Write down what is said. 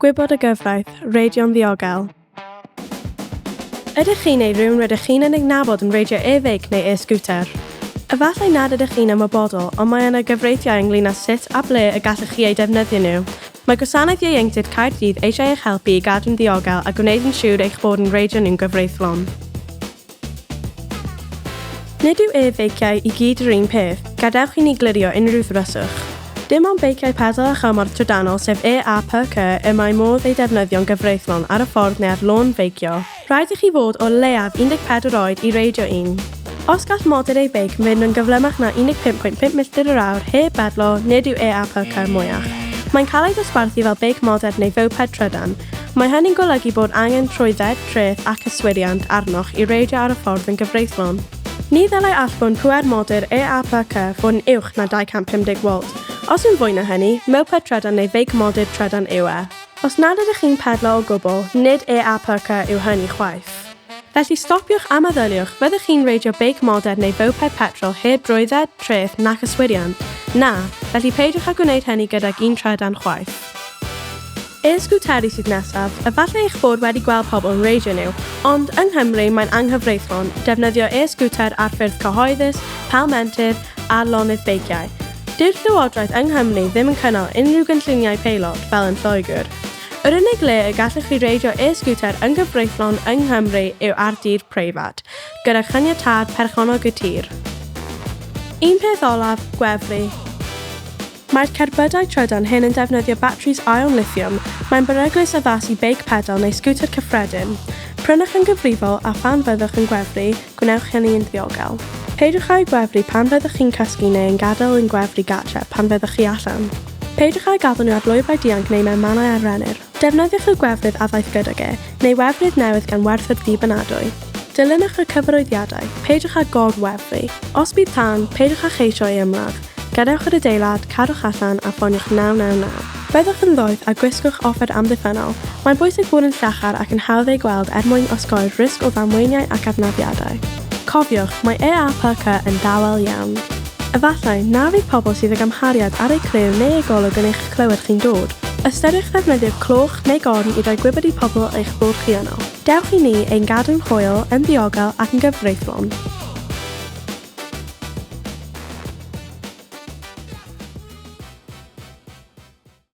Gwybod y gyfraith, reidio'n ddiogel. Ydych chi neu rywun rydych chi'n yn eignabod yn reidio e-feic neu e-sgwter? Efallai nad ydych chi'n ymwybodol, ond mae yna gyfreithiau ynglŷn â sut a ble y gallwch chi eu defnyddio nhw. Mae Gwasanaeth Ieuenctid Caerdydd eisiau eich helpu i gadw'n ddiogel a gwneud yn siŵr eich bod yn reidio nhw'n gyfreithlon. Nid yw e-feiciau i gyd yr un peth, gadewch i ni glirio unrhyw ddryswch. Dim ond beiciau pedal â chymorth trydanol sef EAPC y mae modd eu defnyddio'n gyfreithlon ar y ffordd neu ar lôn feicio. Rhaid i chi fod o leiaf 14 oed i reidio un. Os gall modur ei beic fynd yn gyflymach na 15.5 milltir yr awr heb bedlo, nid yw EAPC mwyach. Mae'n cael ei ddosbarthu fel beic modur neu fowped trydan. Mae hynny'n golygu bod angen trwydded, treth ac yswiriant arnoch i reidio ar y ffordd yn gyfreithlon. Ni ddylai allbwn pŵer modur EAPC fod yn uwch na 250 volt. Os yw'n fwy na hynny, moped trydan neu feic modur trydan yw e. Os nad ydych chi'n pedlo o gwbl, nid EAPC yw hynny chwaith. Felly stopiwch a meddyliwch, fyddech chi'n reidio beic modur neu foped petrol heb drwydded, treth nac yswiriant? Na, felly peidiwch â gwneud hynny gydag un trydan chwaith. E-sgwteri sydd nesaf, efallai eich bod wedi gweld pobl yn reidio nhw, ond yng Nghymru mae'n anghyfreithlon defnyddio e-sgwter ar ffyrdd cyhoeddus, palmentydd a lonydd beiciau. Dyw'r llywodraeth yng Nghymru ddim yn cynnal unrhyw gynlluniau peilot, fel yn Lloegr. Yr unig le y gallwch chi reidio e-sgwter yn gyfreithlon yng Nghymru yw ar dir preifat, gyda chaniatâd perchennog y tir. Un peth olaf, gwefru. Mae'r cerbydau trydan hyn yn defnyddio batris ion lithiwm, mae'n beryglus addasu beic pedal neu sgwter cyffredin. Prynwch yn gyfrifol a phan fyddwch yn gwefru, gwnewch hynny yn ddiogel. Peidiwch â'u gwefru pan fyddwch chi'n cysgu neu yn gadael yn gwefru gartref pan fyddwch chi allan. Peidiwch â'u gadael nhw ar lwybrau dianc neu mewn mannau a rennir. Defnyddiwch y gwefrydd a ddaeth gydag e, neu wefrydd newydd gan werthwr dibynadwy. Dilynwch y cyfarwyddiadau, peidiwch â gor-wefru. Os bydd tân, peidiwch â cheisio ei ymladd. Gadewch yr adeilad, cadwch allan a ffoniwch 999. Byddwch yn ddoeth a gwisgwch offer amddiffynnol. Mae'n bwysig bod yn llachar ac yn hawdd ei gweld er mwyn osgoi'r risg o ddamweiniau ac anafiadau. Cofiwch, mae EAPC yn dawel iawn. Efallai na fydd pobl sydd ag amhariad ar eu clyw neu eu golwg yn eich clywed chi'n dod. Ystyriwch ddefnyddio cloch neu gorn i roi gwybod i pobl eich bod chi yno. Dewch i ni ein gadw'n hwyl, yn ddiogel ac yn gyfreithlon.